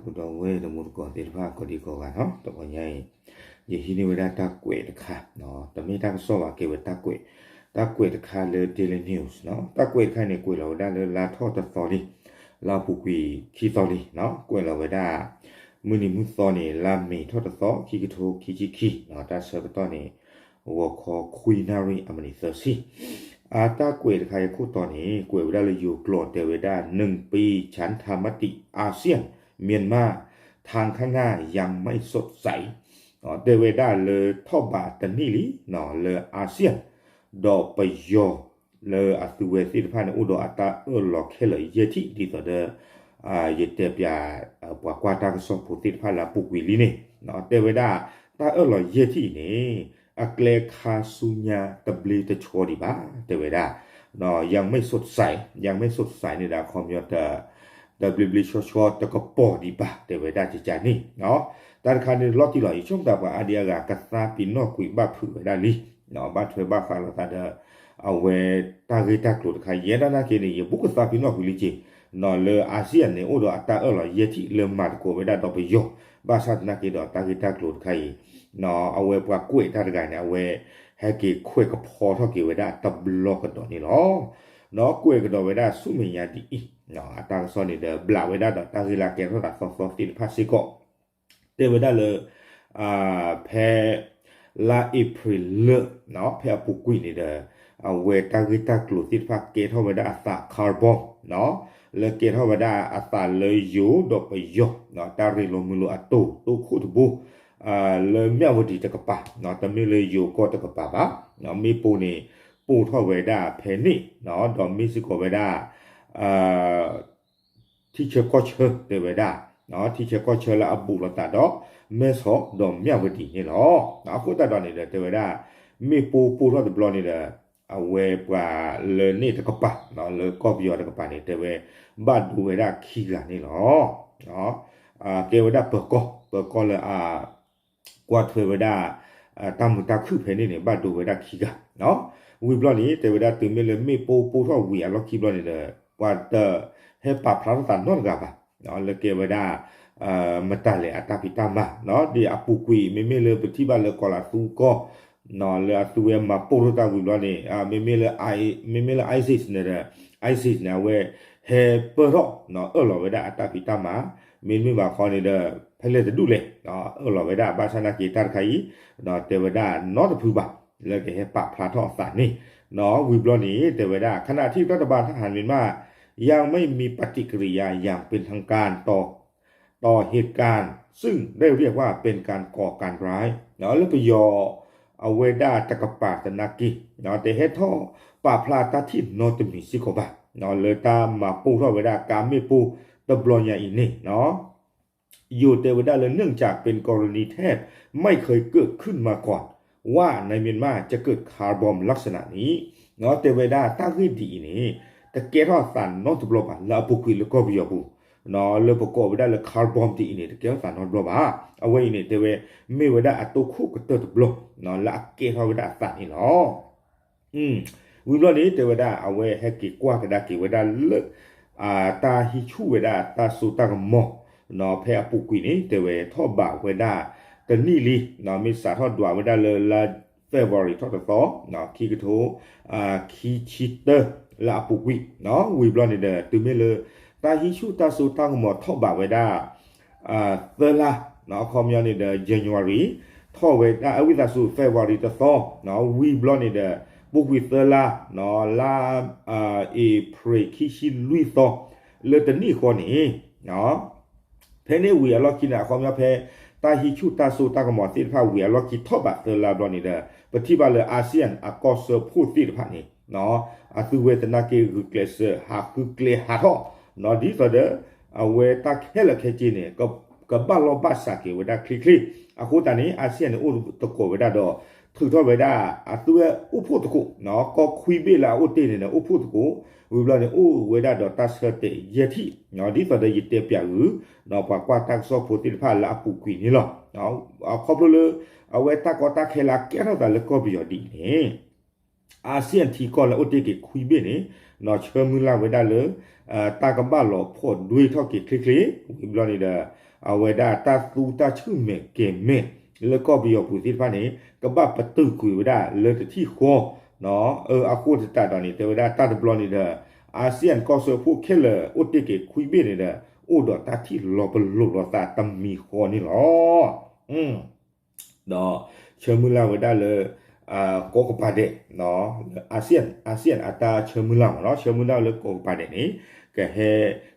ဒီပုၢ်ဒီဝဲၢ်တံၤသကိးသ့ၣ်တဖၣ် ကိးဒံကိးဂၤနီၤ, တဂီၤညါအံၤ ယဟံးန့ၢ်ဝဲဒၣ်တၢ်ကွဲးတခါ, တမ့ၢ်တၢ်ကစီၣ်ဘၣ် ကဲဝဲတၢ်ကွဲး, တၢ်ကွဲးတခါလၢ Daily News နီၤ, တၢ်ကွဲးတခါန့ၣ် ကွဲးလီၤဝဲဒၣ်လၢလါထီၣ်တသီလံ, လါအပူၤကွံာ်ခံသီလံနီၤ, ကွဲးလီၤဝဲဒၣ် မုၢ်နံၤမုၢ်သီန့ၣ် လါမ့ၤထီၣ်တသီ ခံကထိခံဆံခံနီၤ, တၢ်ဆၢကတီၢ်န့ၣ် ဂီၤခီခွံနၣ်ရံၣ်အမံးနံးသၢဆံ, အတၢ်ကွဲးတခါအံၤအခိၣ်တီန့ၣ် ကွဲးဝဲဒၣ်လၢယိၤကျိာ်တဲဝဲဒၣ် หนึ่งปีฉันธรรมติอาเซียน မြန်မာ ทางข้างหน้ายังไม่สดใส တဲဝဲဒၣ်လၢထီၣ်ဘးတနံၣ်လံ လၢ อาเซียน ဒီးပယီၤ လၢအသုဝဲသ့ၣ်တဖၣ်န့ၣ် အိၣ်ဒီးအတၢ်အၢၣ်လီၤခဲလၢာ်ယဲၢ်ထံၣ် ဒ်သိးဒီး ယတဲပၠး ပှၤကွၢ်တၢ်ကစီၣ်ဖိသ့ၣ်တဖၣ်လၢအပူၤကွံာ်လံန့ၣ်, တဲဝဲဒၣ် တၢ်အၢၣ်လီၤယဲၢ်ထံၣ်အံၤန့ၣ် အကျဲခါဆူညါတဘျ့တဆှီဒံးဘၣ် တဲဝဲဒၣ်, ยังไม่สดใส ยังไม่สดใส န့ၣ်ဒီး အခီပညီ တဘျ့ဘျ့ဆှီဆှီတကပီၤဒံးဘၣ် တဲဝဲဒၣ်ကကန့ၣ်, တၢ်တခါန့ၣ်လီၤတံၢ်လီၤ ယဆိကမိၣ်သးပှၤအါဒံအါဂၤ ကသါပ့ၤနီၣ်ကွံာ်ဘၣ်ဖုးဝဲဒၣ်လံ, ဘၣ်ထွဲဘၣ်ဃးလိာ်သးဒီးအဝဲတၢ်ဂ့ၢ်တၢ်ကျိၤတခါ ယဲဒၣ်နာ်က့န့ၣ် ယဘူးကသါပ့ၤနီၣ်ကွံာ်လံက့ၤ, လၢ อาเซียน န့ၣ် အိၣ်ဒီးအတၢ်အၢၣ်လီၤယဲၢ်ထံၣ်လၢမၤသကိးဝဲဒၣ်ဒီးပယီၤ, ဘၣ်ဆၣ်သနာ်က့ဒီးတၢ်ဂ့ၢ်တၢ်ကျိၤတခါအံၤ အဝဲပှၤကွဲးတၢ်တဂၤန့ၣ် အဝဲဟဲက့ၤခွဲးကဖီထီၣ်က့ၤဝဲဒၣ်တဘျီကဒီးန့ၣ်လီၤ. ဒီးကွဲးကဒီးဝဲဒၣ်ဆူမဲာ်ညါဒ်အံၤ, အတၢ်ကစီၣ်န့ၣ်ဒီး ဘျးဝဲဒၣ်ဒီးတၢ်ဂ့ၢ်လၢကဲထီၣ်သးသီသီသ့ၣ်တဖၣ်စ့ၢ်ကီး, တဲဝဲဒၣ်လၢ ဖဲ လါအ့ဖြ့ၣ်လၢ ဖဲအပူၤကွံာ်န့ၣ်ဒီး အဝဲတၢ်ဂ့ၢ်တၢ်ကျိၤသ့ၣ်တဖၣ်ကဲထီၣ်ဝဲဒၣ်အသး carbon လၢကဲထီၣ်ဝဲဒၣ်အသးလၢယိၤဒီးပယီၤ တၢ်ရ့လိာ်မုာ်လိာ်အတိာ်တိခိၣ်တဘိ လၢမၠၣ်ဝတံၤတကပၤ, တမ့ၢ်လၢယိၤကီၢ်တကပၤဘၣ်, မ့ၣ်ပိၢ်န့ၣ် ပိၢ်ထီၣ်ဝဲဒၣ်ဖဲန့ၣ်, ဒီးမ့ၢ်စ့ၢ်ကီးဝဲဒၣ် ထံဆၢကီၢ်ဆၢတဲဝဲဒၣ်, ထံဆၢကီၢ်ဆၢလၢအဘူးလိာ်သးဒီး မဲဆီးဒီးမၠၣ်ဝတံၤန့ၣ်လီၤ. အဃိသတးဒီးန့ၣ်ဒီး တဲဝဲဒၣ် မ့ၣ်ပိၢ်ပိၢ်ထီၣ်တဘျီန့ၣ်ဒီး အဝဲပှၤလၢန့ၣ်တကပၤ လၢကီၢ်ပယီၤတကပၤန့ၣ် တဲဝဲ ဘၣ်ဒိဝဲဒၣ်ခံဂၤန့ၣ်လီၤ. ကဲဝဲဒၣ်ပၢၤကီၢ်, ပၢၤကီၢ်လၢအ ကွၢ်ထွဲဝဲဒၣ် တၢ်မုာ်တၢ်ခုၣ်ဖဲန့ၣ်န့ၣ် ဘၣ်ဒိဝဲဒၣ်ခံဂၤ, ဝံၤဘျီန့ၣ် တဲဝဲဒၣ်တုၤမ့ၢ်လၢမ့ၣ်ပိၢ်ပိၢ်ထီၣ်ဝံၤအလီၢ်ခံဘျီန့ၣ်ဒီး ပှၤတဟဲပာ်ဖျါထီၣ်သးနီတဂၤဘၣ်, လၢကဲဝဲဒၣ် မတၤလဲၣ်အတၢ်ဖံးတၢ်မၤ, ဒ်အပူၤကွံာ် မ့မ့ၢ်လၢပထံၣ်ဘၣ်လၢကီၤလၤသူကီၢ် လၢအသုဝဲမၤပိၢ်ထီၣ်တၢ်ဝံၤဘျီန့ၣ် မ့မ့ၢ်လၢ မ့မ့ၢ်လၢ ISIS န့ၣ်ဒီး ISIS န့ၣ် အဝဲဟဲပၢၢ်ထီၣ် အၢၣ်လီၤဝဲဒၣ်အတၢ်ဖံးတၢ်မၤ, မ့တမ့ၢ်ဘၣ်ခီန့ၣ်ဒီး ဖဲလဲၣ်တဒူၣ်လဲၣ် အၢၣ်လီၤဝဲဒၣ် ဘၣ်ဆၣ်နာ်က့တၢ်တခါအံၤ တဲဝဲဒၣ်နီတဖုဘၣ် လၢကဟဲပာ်ဖျါထီၣ်အသးန့ၣ်, ဝံၤဘျီန့ၣ် တဲဝဲဒၣ် ขณะที่รัฐบาลทหารเมียนมายังไม่มีปฏิกิริยาอย่างเป็นทางการต่อ ต่อเหตุการณ์ซึ่งได้เรียกว่าเป็นการก่อการร้าย လၢပယီၤ အဝဲဒၣ်တကပၤသနာ်က့ တဟဲထီၣ်ပာ်ဖျါတၢ်ထံၣ်နီတမံၤစ့ၢ်ကီးဘၣ် လၢတၢ်မၤပိၢ်ထီၣ်ဝဲဒၣ်ကါမ့ၣ်ပိၢ်တဘျီညါအံၤန့ၣ် ယိၤတဲဝဲဒၣ်လၢ เนื่องจากเป็นกรณีแทบไม่เคยเกิดขึ้นมาก่อน ว่าในเมียนมาจะเกิดคาร์บอมลักษณะนี้ တဲဝဲဒၣ်တၢ်ဂ့ၢ်ဒ်အံၤန့ၣ် တကဲထီၣ်အသးနီတဘျီဘၣ် လၢအပူၤကွံာ်လၢကီၢ်ပယီၤပူၤ လၢပကိးဝဲဒၣ်လၢ carbon ဒ်အံၤန့ၣ် တကဲထီၣ်သးနီတဘျီဘၣ်. အဝဲအံၤန့ၣ် တဲဝဲ မ့ၢ်ဝဲဒၣ်အတိခိၣ်ကတၢၢ်တဘျီ လၢအကဲထီၣ်ဝဲဒၣ်အသးန့ၣ်လီၤ. ဝံၤဘျီန့ၣ် တဲဝဲဒၣ် အဝဲဟဲက့ၤကွၢ်ကဒါက့ၤဝဲဒၣ်လၢ တၢ်ဟံးဆူၣ်ဝဲဒၣ်တၢ်စိတၢ်ကမီၤ ဖဲအပူၤကွံာ်န့ၣ် တဲဝဲထီၣ်ဘးဝဲဒၣ်တနံၣ်လံ မ့ၢ်စးထီၣ်ဒွးဝဲဒၣ်လၢလါ February ထီၣ်တသီ ခံကထိ ခံဆံတၢ လၢအပူၤကွံာ် ဝံၤဘျီန့ၣ်ဒီး တုၤမ့ၢ်လၢ တၢ်ဟံးဆူၣ်တၢ်စိတၢ်ကမီၤထီၣ်ဘးဝဲဒၣ် သၢလါ အခီပညီန့ၣ်ဒီး January ထီၣ်ဝဲဒၣ်အဝံသးစူၤ February တသီ ဝံၤဘျီန့ၣ်ဒီး ပူၤကွံာ်သၢလါ လါ April ခံဆံလွံၢ်သီ လၢတနံၣ်ဃီန့ၣ် ဖဲန့ၣ်ဝံၤအလီၢ်ခံန့ၣ် အခီပညီဖဲ တၢ်ဟံးဆူၣ်တၢ်စိတၢ်ကမီၤသ့ၣ်တဖၣ်ဝံၤအလီၢ်ခံထီၣ်ဘးသၢလါဘျီန့ၣ်ဒီး ပထံၣ်ဘၣ်လၢ ASEAN အကီၢ်စၢဖှိၣ်သ့ၣ်တဖၣ်န့ၣ် အသုဝဲသနာ်က့ဂုာ်ကျဲးစၢးဟးဃုကျဲဟးထီၣ် ဒ်သိးဒီး အဝဲတၢ်ခဲလၢာ်ခဲဆ့န့ၣ် ကဘၣ်လီၢ်ဘၣ်စးက့ၤဝဲဒၣ်ချ့ချ့ အဃိသတးန့ၣ် ASEAN န့ၣ် အိၣ်သကိးဝဲဒၣ်ဒီး ထုးထီၣ်ဝဲဒၣ် အသုဝဲအိၣ်ဖှိၣ်သကိး ကီၢ်ခွံဘ့ၣ်လၢအအိၣ်တ့ၢ်န့ၣ်န့ၣ် အိၣ်ဖှိၣ်သကိး ဝံၤဘျီန့ၣ် အိၣ်ဝဲဒၣ်ဒီးတၢ်ဆၢတဲာ်ယဲၢ်ထံၣ် ဒ်သိးဒီးယတဲပၠးဂုာ် ပှၤကွၢ်တၢ်ကစီၣ်ဖိသ့ၣ်တဖၣ်လၢအပူၤကွံာ်န့ၣ်လီၤ. ခီဖျိလၢ အဝဲတၢ်ကီတၢ်ခဲလၢအကဲထီၣ်သးလၢကီၢ်ပယီၤဒ်အံၤန့ၣ် အၤစံယၣ်ထံကီၢ်လၢအအိၣ်တ့ၢ်က့ၤခွံဘ့ၣ်န့ၣ် ဆၢမုၢ်လၢ်ဝဲဒၣ်လၢ တၢ်ကဘၣ်လီၤဖီၣ်ဒွဲထီၣ်က့ၤချ့ချ့ ဝံၤဘျီန့ၣ်ဒီး အဝဲဒၣ်တၢ်သူတၢ်ဆူၣ်မဲာ်ကဲၤမဲာ် လၢကီၢ်ပယီၤပူၤသ့ၣ်တဖၣ်န့ၣ် ကဘၣ်ပတုာ်ကွံာ်ဝဲဒၣ်လၢတထံၣ်ဃီ အဃိသတးဒီးန့ၣ် တဲဝဲဒၣ်တၢ်တဘျီန့ၣ်ဒီး အၤစံယၣ်ကီၢ်စၢဖှိၣ်ခဲလၢာ်အိၣ်တ့ၢ်က့ၤခွံဘ့ၣ်န့ၣ်ဒီး အိၣ်ဒီးတၢ်ထံၣ်လီၤပလိာ်လိာ်သးတမံၤဃီန့ၣ်လီၤ. ဒီးဆၢမုၢ်လၢ်ဝဲဒၣ်လၢ ကိးကပၤဒဲး လၢအၤစံယၣ် အၤစံယၣ်အတၢ်ဆၢမုၢ်လၢ်မ့ၢ်နီၤ ဆၢမုၢ်လၢ်လၢကိးကပၤဒဲးန့ၣ် ကဟဲ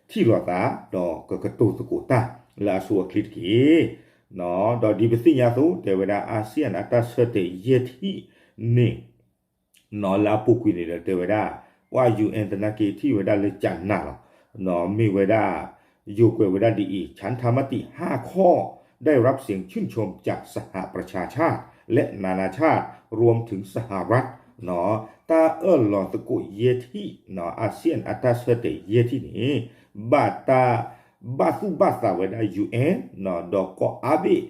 ထံၣ်လိာ်သး ဒီးကကတိၤသကိးတၢ်လၢအဆိအချ့တက့ၢ်. ဒီးဒ်ပသ့ၣ်ညါအသိး တဲဝဲဒၣ်အၤစံယၣ်အတၢ်ဆၢတဲာ်ယဲၢ်ထံၣ်န့ၣ် လၢအပူၤကွံာ်န့ၣ်ဒီးတဲဝဲဒၣ် ပှၤ ယူၣ်အဲၣ် သနာ်က့ထံၣ်ဝဲဒၣ်လၢကၠနၤလီၤ. မ့ၢ်ဝဲဒၣ် ယိၤကွဲးဝဲဒၣ်ဒ်အံၤ ฉันทามติห้าข้อ ได้รับเสียงชื่นชมจากสหประชาชาติ และนานาชาติ รวมถึงสหรัฐ တၢ်အၢၣ်လီၤသကိးယဲၢ်ထံၣ် အၤစံယၣ်အတၢ်ဆၢတဲာ်ယဲၢ်ထံၣ်န့ၣ် ဘၣ်တၢ် ဘၣ်သူၣ်ဘၣ်သးဝဲဒၣ် ယူၣ်အဲၣ် ဒီးကိးအါဘ့ၣ်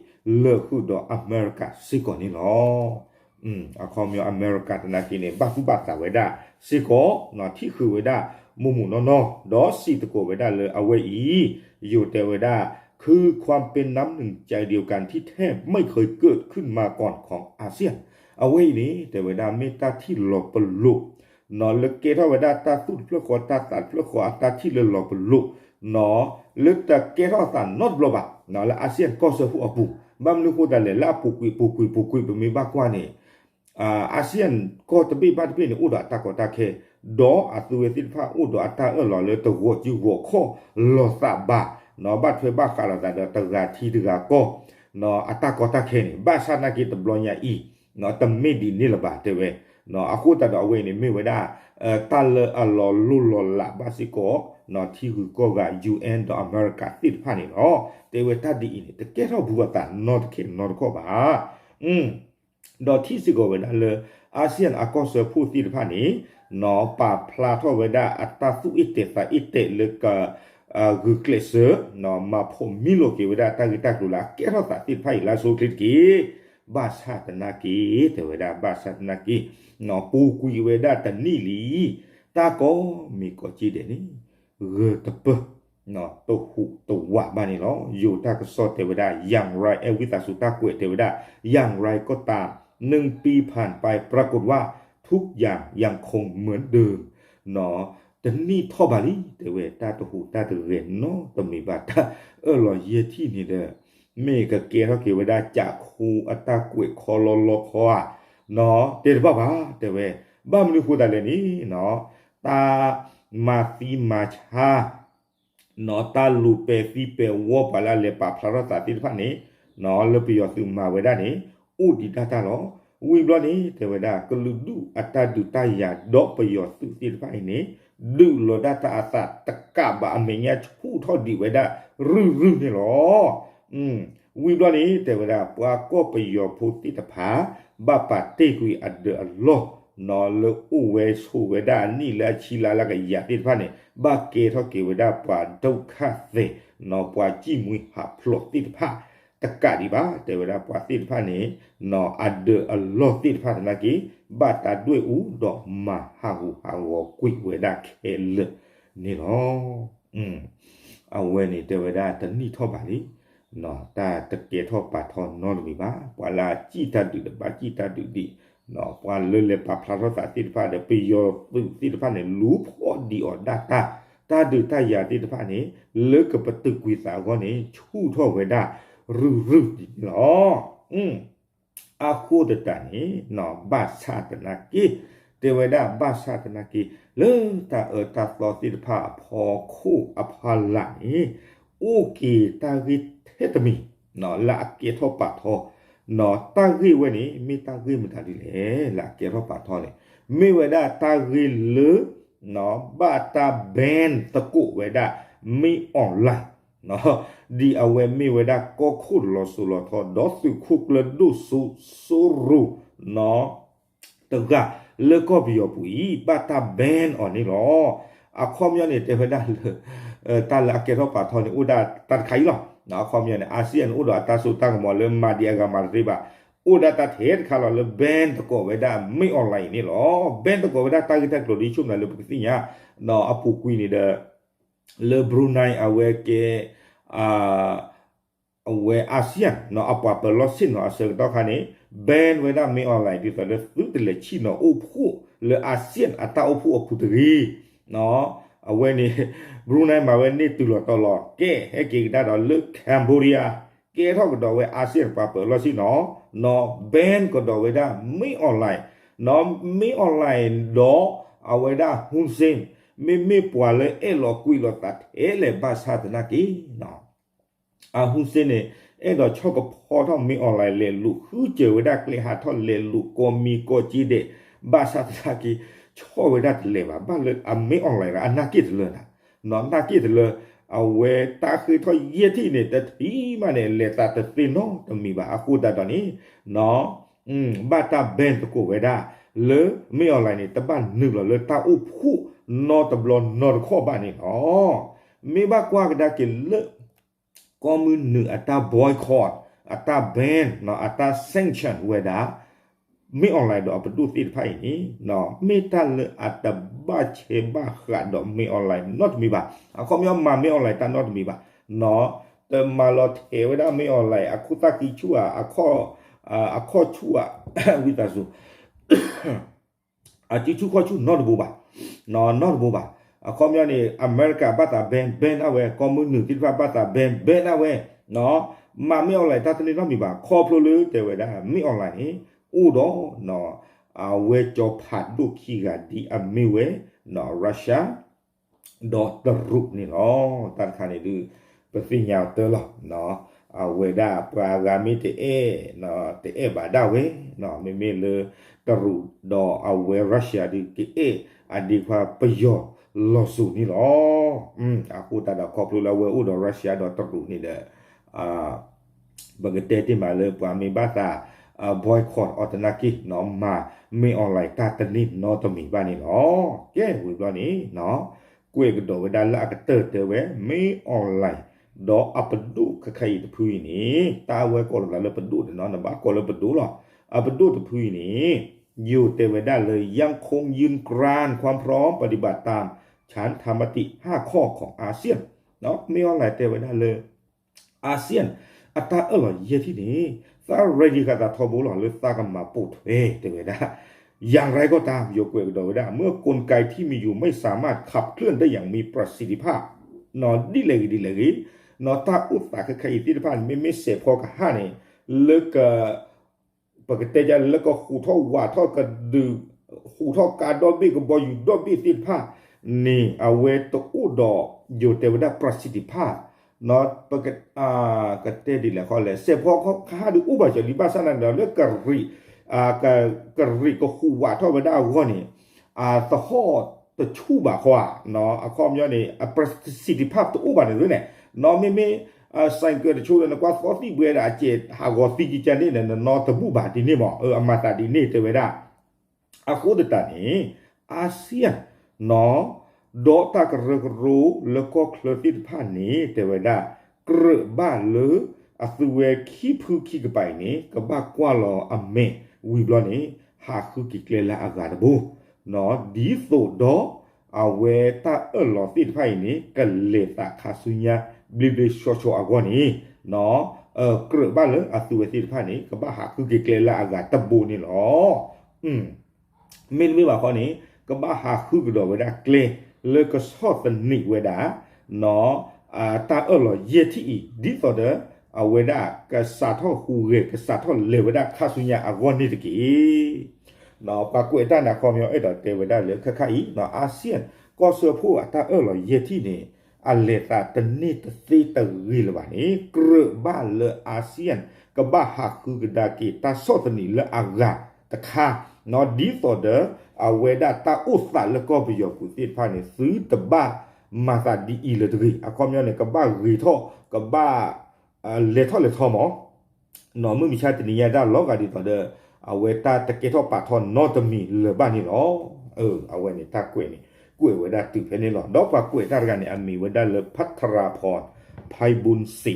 လၢာ်ဃုာ်ဒီးအမဲရကၤစ့ၢ်ကီးန့ၣ်လီၤ. အခီပညီအမဲရကၤသနာ်က့န့ၣ် ဘၣ်သူၣ်ဘၣ်သးဝဲဒၣ်စ့ၢ်ကီး ထံၣ်ဃုာ်ဝဲဒၣ်မိၢ်မိၢ်နီၢ်နီၢ် ဒီးစံးသကိးဝဲဒၣ်လၢအဝဲအံၤ ယိၤတဲဝဲဒၣ် คือความเป็นน้ำหนึ่งใจเดียวกันที่แทบไม่เคยเกิดขึ้นมาก่อนของอาเซียน အဝဲအံၤန့ၣ် တဲဝဲဒၣ်မ့ၢ်တၢ်ထံၣ်လီၤပလိာ် လၢကဲထီၣ်ဝဲဒၣ်တၢ်သူၣ်တဖျၢၣ်ဃီ တၢ်သးတဖျၢၣ်ဃီ အတၢ်ထံၣ်လၢလီၤပလိာ် လၢတကဲထီၣ်သးနီတဘျီဘၣ် လၢအၤစံယၣ်ကီၢ်စၢဖှိၣ်အပူၤ ဘၣ်မနုၤဃိသတးလဲၣ် လၢအပူၤကွံာ်ပူၤကွံာ်ပူၤကွံာ် ပမ့ၢ်ဘၣ်ကွၢ်န့ၣ် အၤစံယၣ်ကီၢ်တဘ့ၣ်ဘၣ်တဘ့ၣ်န့ၣ် အိၣ်ဒီးအတၢ်ကီတၢ်ခဲ ဒီးအသုဝဲသ့ၣ်တဖၣ်အိၣ်ဒီးအတၢ်အၢၣ်လီၤလၢတဂီၤစုဂီၤခီၣ်လိာ်သးဘၣ် ဘၣ်ထွဲဘၣ်ဃးလိာ်သးဒီးတဂၤထံတဂၤကီၢ် အတၢ်ကီတၢ်ခဲန့ၣ် ဘၣ်ဆၣ်သနာ်က့တဘျီညါအံၤ တမ့ၢ်ဒ်န့ၣ်လၢၤဘၣ်တဲဝဲ အဃိသတးဒီးအဝဲအံၤန့ၣ်မ့ၢ်ဝဲဒၣ် တၢ်လၢအလီၤလိၢ်လီၤလးဘၣ်စ့ၢ်ကီး ထံဂုၤကီၢ်ဂၤ ယူၣ်အဲၣ် ဒီးအမဲရကၤသ့ၣ်တဖၣ်န့ၣ်လီၤ. တဲဝဲတၢ်ဒ်အံၤန့ၣ် တကဲထီၣ်ဘူးအသးနီတခဲနီတခီၣ်ဘၣ်. ဒီးထံၣ်စ့ၢ်ကီးဝဲဒၣ်လၢ အၤစံယၣ်အကီၢ်စၢဖှိၣ်သ့ၣ်တဖၣ်န့ၣ် ပာ်ဖျါထီၣ်ဝဲဒၣ်အတၢ်သူၣ်အ့ၣ်တဲာ်သးအ့ၣ်တဲာ်လၢက ဂုာ်ကျဲးစၢး မၤဖိးမံလိာ်က့ၤဝဲဒၣ်တၢ်ဂ့ၢ်တၢ်ကျိၤလၢအကဲထီၣ်သးသ့ၣ်တဖၣ်အံၤလၢအဆိအချ့တက့ၢ်. ဘၣ်ဆၣ်သနာ်က့ တဲဝဲဒၣ်ဘၣ်ဆၣ်သနာ်က့ ပူၤကွံာ်ဝဲဒၣ်တနံၣ်လံ တၢ်ကိးမံၤကိးက့ဒဲးန့ၣ် ဂၢၢ်တပၢၢ် တဟူးတဝးဘၣ်န့ၣ်လီၤ. ယိၤတၢ်ကစီၣ်တဲဝဲဒၣ် อย่างไร အဲၣ်ဝံသးစူၤတၢ်ကွဲးတဲဝဲဒၣ် อย่างไรก็ตาม หนึ่งปีผ่านไป ปรากฏว่าทุกอย่างยังคงเหมือนเดิม တနံၣ်ထီၣ်ဘၣ်လံ တဲဝဲ တၢ်တဟူးတၢ်တဂဲၤနီတမံၤဘၣ် တၢ်အၢၣ်လီၤယဲၢ်ထံၣ်န့ၣ်ဒီး မ့ၢ်ကကဲထီၣ်က့ၤဝဲဒၣ်ကးခူအတၢ်ကွဲးခီလီလီခီဧါ တဲတဘၣ်ဘၣ် တဲဝဲ ဘၣ်မနုၤဃိသတးလဲၣ်န့ၣ် တၢ်မၤသံမၤဆါ တၢ်လူၤပဲာ်သံပဲာ်ဝီပှၤလၢအလဲၤပာ်ဖျါထီၣ်သးသ့ၣ်တဖၣ်န့ၣ် လၢပယီၤသုးမၤဝဲဒၣ်န့ၣ် အိၣ်ဒံးဒၣ်တၢ်လီၤ. ဝံၤဘျီန့ၣ် တဲဝဲဒၣ် ကလုာ်ဒူၣ်အတၢ်ဒုးတၢ်ယၤဒီးပယီၤသုးသ့ၣ်တဖၣ်အံၤန့ၣ် ဒုးလီၤဒၣ်တၢ်အသးတကးဘၣ် အမဲာ်ညါဆူၣ်ထီၣ်ဒံးဝဲဒၣ်ရုၢ်ရုၢ်န့ၣ်လီၤ. ဝံၤဘျီန့ၣ် တဲဝဲဒၣ် ပှၤကီၢ်ပယီၤဖိသ့ၣ်တဖၣ် ဘၣ်ပာ်တ့ၢ်ကွံာ်အဒၢးအလီၢ် လၢအိၣ်ဝဲဆိးဝဲဒၣ်အနံၣ်လၢအဆံလါလၢကယၤသ့ၣ်တဖၣ်န့ၣ် ဘၣ်ကဲထီၣ်က့ၤဝဲဒၣ်ပှၤဒုက္ခသည် ပှၤဃ့ၢ်မှံဟးဖျိးသ့ၣ်တဖၣ်တကးဒံးဘၣ် တဲဝဲဒၣ်ပှၤသ့ၣ်တဖၣ်န့ၣ် အဒၢးအလီၢ်သ့ၣ်တဖၣ်သနာ်က့ ဘၣ်တၢ်ဒွဲၣ်အူဒီးမၤဟးဂူာ်ဟးဂီၤကွံာ်ဝဲဒၣ်ခဲလၢာ်န့ၣ်လီၤ. အဝဲန့ၣ်တဲဝဲဒၣ်တနံၣ်ထီၣ်ဘၣ်လံ တၢ်တကဲထီၣ်ပာ်ထီၣ်နီတမံၤဘၣ် ပှၤလၢအစံၣ်တၢ်ဒုးဒီးဘၣ်စံၣ်တၢ်ဒုးဒံး ပှၤလၢလဲၤပာ်ဖျါထီၣ်သးသ့ၣ်တဖၣ်ဒီး ပယီၤသုးသ့ၣ်တဖၣ်န့ၣ် လူၤဖီၣ်ဒံးအီၤဒၣ်တၢ် တၢ်ဒုးတၢ်ယၤသ့ၣ်တဖၣ်န့ၣ် လၢကပတုာ်ကွံာ်သးအဂီၢ်န့ၣ် ဆူၣ်ထီၣ်ဝဲဒၣ်ရုၢ်ရုၢ်ဒ်န့ၣ်လီၤ. အဃိသတးန့ၣ် ဘၣ်ဆၣ်သနာ်က့ တဲဝဲဒၣ်ဘၣ်ဆၣ်သနာ်က့ လၢတၢ်အၢတၢ်သီသ့ၣ်တဖၣ်အဖီခိၣ်အဖီလာ်န့ၣ် အိၣ်က့ၤတၢ်ဂ့ၢ်ထဲတမံၤ လၢအကဲထီၣ်ပာ်ထီၣ် တၢ်ဂ့ၢ်ဝဲန့ၣ် မ့ၢ်တၢ်ဂ့ၢ်မတၤဒ်လဲၣ် လၢအကဲထီၣ်ပာ်ထီၣ်န့ၣ် မ့ၢ်ဝဲဒၣ်တၢ်ဂ့ၢ်လၢ ဘၣ်တၢ် ban သကိးဝဲဒၣ် မင်းအောင်လှိုင် ဒ်အဝဲမ့ၢ်ဝဲဒၣ်ကီၢ်ခိၣ်လီၤစိၤလီၤထီ ဒီးသုးခိၣ်ကျၢၢ်ဒိၣ်စိ စိရိၤ တဂၤလၢကီၢ်ပယီၤပူၤအံၤ ဘၣ်တၢ် ban အီၤန့ၣ်လီၤ. အခီပညီန့ၣ် တဲဝဲဒၣ်လၢ တၢ်လၢအကဲထီၣ်ပာ်ထီၣ်န့ၣ် အိၣ်ဒၣ်တၢ်တခါအံၤလီၤ. အခီပညီန့ၣ် အၤစံယၣ်န့ၣ် အိၣ်ဒီးအတၢ်စိတၢ်ကမီၤလၢမၤဒံးအဂၤမၤတသ့ဘၣ် အိၣ်ဒၣ်တၢ်ထဲတခါလီၤလၢ ban သကိးဝဲဒၣ် မင်းအောင်လှိုင် အံၤန့ၣ်လီၤ. Ban သကိးဝဲဒၣ်တၢ်ဂ့ၢ်တၢ်ကျိၤဒ်ဆိကမိၣ်လၢပကသ့ၣ်ညါ အပူၤကွံာ်န့ၣ်ဒီး လၢ Brunei အဝဲကဲ အဝဲ ASEAN အပှၤပၢၤလီၢ်ဆ့ၣ်နီၤအဆၢကတီၢ်ခါန့ၣ် ban ဝဲဒၣ် မင်းအောင်လှိုင် ဒ်သိးလၢသုတလဲၤဆ့ၣ်နီၤအိၣ်ဖှိၣ်လၢ ASEAN အတၢ်အိၣ်ဖှိၣ်အပူၤတဂ့ၤ အဝဲန့ၣ် Brunei မၤဝဲန့ၢ်တုၤလီၤတီၤလီၤ ကဲဟဲက့ၤကဒါဒီးလၢ Cambodia ကဲထီၣ်ကဒီးဝဲ ASEAN ပှၤပၢၤလီၢ်ဆ့ၣ်နီၤ နီၤ ban ကဒီးဝဲဒၣ် မင်းအောင်လှိုင် နီၤ မင်းအောင်လှိုင် ဒီးအဝဲဒၣ် Hun Sen မ့မ့ၢ်ပှၤလၢအဲၣ်လီၤကွံာ်လီၤသးထဲလဲၣ်ဘၣ်ဆၣ်သနာ်က့ အ Hun Sen န့ၣ် အဲၣ်ဒိးဆီၣ်ကဖီထီၣ် မင်းအောင်လှိုင် လဲၤလူၤဃုစၢၤဝဲဒၣ်ကျဲဟးထီၣ်လဲၤလူၤကိးမံၤကိးက့ဒဲး ဘၣ်ဆၣ်သနာ်က့ ဆီၣ်ဝဲဒၣ်တလဲၤဘၣ် ဘၣ်လၢအ မင်းအောင်လှိုင် အနၢ်က့ၣ်တလၢနၤ နီၤ နၢ်က့ၣ်တလၢ အဝဲတၢ်ဃ့ထီၣ်ယဲၢ်ထံၣ်န့ၣ် တထံၣ်မးန့ၣ် လဲၤသးတသ့နီတမံၤဘၣ် အဃိသတးဒီးန့ၣ် နီၤ ဘၣ်တၢ် ban သကိးဝဲဒၣ် လၢ မင်းအောင်လှိုင် န့ၣ် တဘၣ်နုာ်လီၤလၢတၢ်အိၣ်ဖှိၣ်နီတဘျီနီတခီၣ်ဘၣ်န့ၣ်လီၤ. မ့ၢ်ဘၣ်ကွၢ်ကဒါက့ၤလၢ ကီၢ်မုၢ်နုာ်အတၢ် boycott အတၢ် ban နီၤ အတၢ် sanction ဝဲဒၣ် မင်းအောင်လှိုင် ဒီးအပဒိၣ်သ့ၣ်တဖၣ်အံၤန့ၣ် မ့ၢ်တၢ်လၢအတဘၣ်ဆဲးဘၣ်ဃးဒီး မင်းအောင်လှိုင် နီတမံၤဘၣ် အခီပညီမၤ မင်းအောင်လှိုင် တၢ်နီတမံၤဘၣ် နီၤ တမၤလီၤထဲးဝဲဒၣ် မင်းအောင်လှိုင် အခိၣ်သၣ်ဃံဆူၣ်ဧါ အခီၣ်ဆူၣ်ဧါ ဝံသးစူၤ အစုဆူၣ်ခီၣ်ဆူၣ်နီတဘိဘၣ် နီတဘိဘၣ် အခီပညီန့ၣ် အမဲရကၤဘၣ်သး ban ban ဒၣ်ဝဲ ကီၢ်မုၢ်နုာ်သ့ၣ်တဖၣ်ဘၣ်သး ban ban ဒၣ်ဝဲ မၤ မင်းအောင်လှိုင် တၢ်တန့ၢ်နီတမံၤဘၣ် ခီဖျိလၢတဲဝဲဒၣ် မင်းအောင်လှိုင် န့ၣ် အိၣ်ဒီး အဝဲကၠီၤဖးဒိၣ်ခံဂၤဒ်အမ့ၢ်ဝဲ Russia ဒီးတရူးန့ၣ်လီၤ. တၢ်တခါန့ၣ်ဒုး ပသ့ၣ်ညါအီၤတၢ်လီၤ အဝဲဒၣ်ပှၤဂၤမ့ၢ်တအဲၣ် တအဲၣ်ဘၣ်ဒၣ်ဝဲ မ့မ့ၢ်လၢတရူးဒီးအဝဲ Russia ဒုး ကအဲၣ်အဒ့ခွါပယီၤလီၤစိၤန့ၣ်လီၤ. အဃိသတးဒီးခီဖျိလၢအဝဲအိၣ်ဒီး Russia ဒီးတရူးန့ၣ်ဒီး ပကတဲတ့ၢ်မးလၢပှၤမ့ၢ်ဘၣ်သး boycott အီၤသနာ်က့ မၤ မင်းအောင်လှိုင် တၢ်တန့ၢ်နီတမံၤဘၣ်န့ၣ်လီၤ. ကဲဝံၤဘျီန့ၣ် ကွဲးကဒီးဝဲဒၣ်လၢအကတၢၢ်တဲဝဲ မင်းအောင်လှိုင် ဒီးအပဒိၣ်ခဲခါအံၤတဖုအံၤန့ၣ် တၢ်အဝဲကိးလီၤသးလၢပဒိၣ်န့ၣ်နီၤ နဘၣ်ကိးလၢပဒိၣ်လီၤ. အပဒိၣ်တဖုအံၤန့ၣ် ယိၤတဲဝဲဒၣ်လၢ ยังคงยืนกรานความพร้อมปฏิบัติตามฉันทามติห้าข้อของอาเซียน မင်းအောင်လှိုင် တဲဝဲဒၣ်လၢ ASEAN အတၢ်အၢၣ်လီၤယဲၢ်ထံၣ်န့ၣ် သး ready ဃာ်သးထီဘိလီၤ လၢသးကမၤပိာ်ထွဲ တဲဝဲဒၣ် อย่างไรก็ตาม ယိၤကွဲးကဒီးဝဲဒၣ် เมื่อกลไกที่มีอยู่ไม่สามารถขับเคลื่อนได้อย่างมีประสิทธิภาพ နီၤ ဒ်လဲၣ်ဂ့ၤဒ်လဲၣ်ဂ့ၤ နီၤ တၢ်အိၣ်သးခဲခါအံၤသ့ၣ်တဖၣ်န့ၣ် မ့မ့ၢ်စဲးဖီကဟၣ်န့ၣ် လၢက ပကတဲဒ်လၢကဟူးထီၣ်ဝးထီၣ်ကဒုး ဟူးထီၣ်ကါဒီဘ့ၣ်ကဘီယူၤဒီဘ့ၣ်သ့ၣ်တဖၣ်န့ၣ် အဝဲတအိၣ်ဒီး ယိၤတဲဝဲဒၣ် ပရစံးတံဖၣ် ပကတဲဒ်လဲၣ်ဃီလဲၣ် စဲးဖီကဟၣ်ဒုးအိၣ်ဘၣ်စၢၤလံ ဘၣ်ဆၣ်သနာ်က့ဒီးလၢကရံး ကရံးကဟူးဝးထီၣ်ဝဲဒၣ်အဂီၢ်န့ၣ် အသဟီၣ်တဆူၣ်ဘၣ်ဃီဧါ အခီပညီန့ၣ် အပရစံးတံဖၣ်တအိၣ်ဘၣ်န့ၣ်သ့န့ၣ် နီၤ မ့မ့ၢ် ဆိုင်ကယ် တဆိဒီး နကွၢ်သီသံၣ်ဘှဲဒီး အစဲးဟးဂီၤသံကကန့ၣ်ဒီး နနီတဘူၣ်ဘၣ်ဒ်န့ၣ်မး အမၤသးဒ်န့ၣ် တဲဝဲဒၣ် အဃိသတးန့ၣ် ASEAN နီၤ ဒီးတၢ်ကရၢကရိလၢကီၢ်ချၢသ့ၣ်တဖၣ်န့ၣ် တဲဝဲဒၣ် ကြၢးဘၣ်လၢအသုဝဲခံဖုခံကပၤအံၤန့ၣ် ကဘၣ်ကွၢ်လီၤအမဲာ်ဝံၤဘျီန့ၣ် ဟးဃုက့ၤကျဲလၢအဂၤတဘိ နီၤ ဒ်သိးဒီး အဝဲတၢ်အၢၣ်လီၤသ့ၣ်တဖၣ်အံၤန့ၣ် ကလဲၤသးခါဆူညါ ဘျ့ဘျ့ဆှီဆှီအဂီၢ်န့ၣ် နီၤ ကြၢးဘၣ်လၢအသုဝဲသ့ၣ်တဖၣ်န့ၣ် ကဘၣ်ဟးဃုက့ၤကျဲလၢအဂၤတဘိန့ၣ်လီၤ. မ့တမ့ၢ်ဘၣ်ဃီန့ၣ် ကဘၣ်ဟးဃုကဒီးဝဲဒၣ်ကျဲ လၢကဆီၣ်သနံးဝဲဒၣ် နီၤ တၢ်အၢၣ်လီၤယဲၢ်ထံၣ်အံၤ ဒ်သိးဒီး အဝဲဒၣ်ကစးထီၣ်ဟူးဂဲၤ ကစးထီၣ်လဲၤဝဲဒၣ်ခါဆူညါအဂီၢ်န့ၣ်တက့ၢ်. ပှၤကွဲးတၢ်န့ၣ် အခီပညီ အဲၣ်ဒိးတဲဝဲဒၣ်လၢ ခဲခါအံၤ နီၤ ASEAN ကီၢ်စၢဖှိၣ်အတၢ်အၢၣ်လီၤယဲၢ်ထံၣ်န့ၣ် အလဲၤသးတန့ၢ်တသ့တဂ့ၤလၢၤဘၣ်န့ၣ် ကြၢးဘၣ်လၢ ASEAN ကဘၣ်ဟးဃုကဒါက့ၤတၢ်ဆီၣ်သနံးလၢအဂၤတခါ နီၤ ဒ်သိးဒီး အဝဲဒၣ်တၢ်အိၣ်သးလၢကီၢ်ပယီၤပူၤသ့ၣ်တဖၣ်န့ၣ် သုတဘၣ်မၤသးဒ်အံၤလၢၤတဂ့ၤ အခီပညီန့ၣ် ကဘၣ်ဂ့ၤထီၣ် ကဘၣ် လဲၤထီၣ်လဲၤထီမး နီၤ မုၢ်မဆါတနံၤညါတၢ်လီၤဂာ်ဒ်သိးဒီး အဝဲတၢ်တကဲထီၣ်ပာ်ထီၣ်နီတမံၤလၢၤဘၣ်န့ၣ်လီၤ. အဝဲန့ၣ်တၢ်ကွဲးန့ၣ် ကွဲးဝဲဒၣ်တုၤဖဲန့ၣ်လီၤ. ဒီးပှၤကွဲးတၢ်တဂၤန့ၣ် အမံၤဝဲဒၣ်လၢ พัทรพร ไพบูลย์ศรี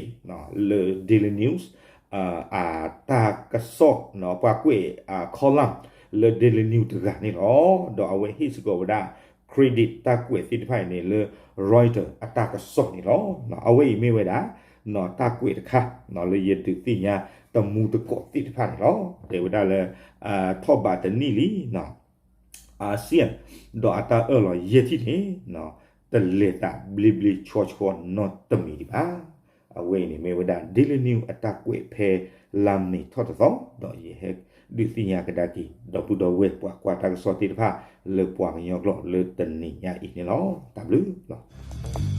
လၢ Daily News အတၢ်ကစီၣ် ပှၤကွဲးအ column လၢ Daily News တဂၤန့ၣ်လီၤ. ဒီးအဝဲဟ့ၣ်စ့ၢ်ကီးဝဲဒၣ် credit တၢ်ကွဲးသ့ၣ်တဖၣ်အံၤန့ၣ်လၢ Reuters အတၢ်ကစီၣ်န့ၣ်လီၤ. အဝဲအံၤမ့ၢ်ဝဲဒၣ် တၢ်ကွဲးတခါ လၢယဒုးသ့ၣ်ညါတမူတကိးသ့ၣ်တဖၣ်န့ၣ်လီၤ. တဲဝဲဒၣ်လၢ ထီၣ်ဘးတနံၣ်လံ ASEAN ဒီးအတၢ်အၢၣ်လီၤယဲၢ်ထံၣ်န့ၣ် တလဲၤသးဘျ့ဘျ့ဆှီဆှီနီတမံၤဒံးဘၣ်. အဝဲအံၤန့ၣ်မ့ၢ်ဝဲဒၣ် Daily News အတၢ်ကွဲးဖဲလါမ့ၤထီၣ်တသီ ဒီးယဟဲဒုးသ့ၣ်ညါကဒါက့ၤ ဒီပုၢ်ဒီဝဲၢ်ပှၤကွၢ်တၢ်ကစီၣ်သ့ၣ်တဖၣ် လၢပှၤကညီကျိာ်လၢတနံၤညါအံၤန့ၣ်လီၤ. တၢ်ဘျုးလီၤ.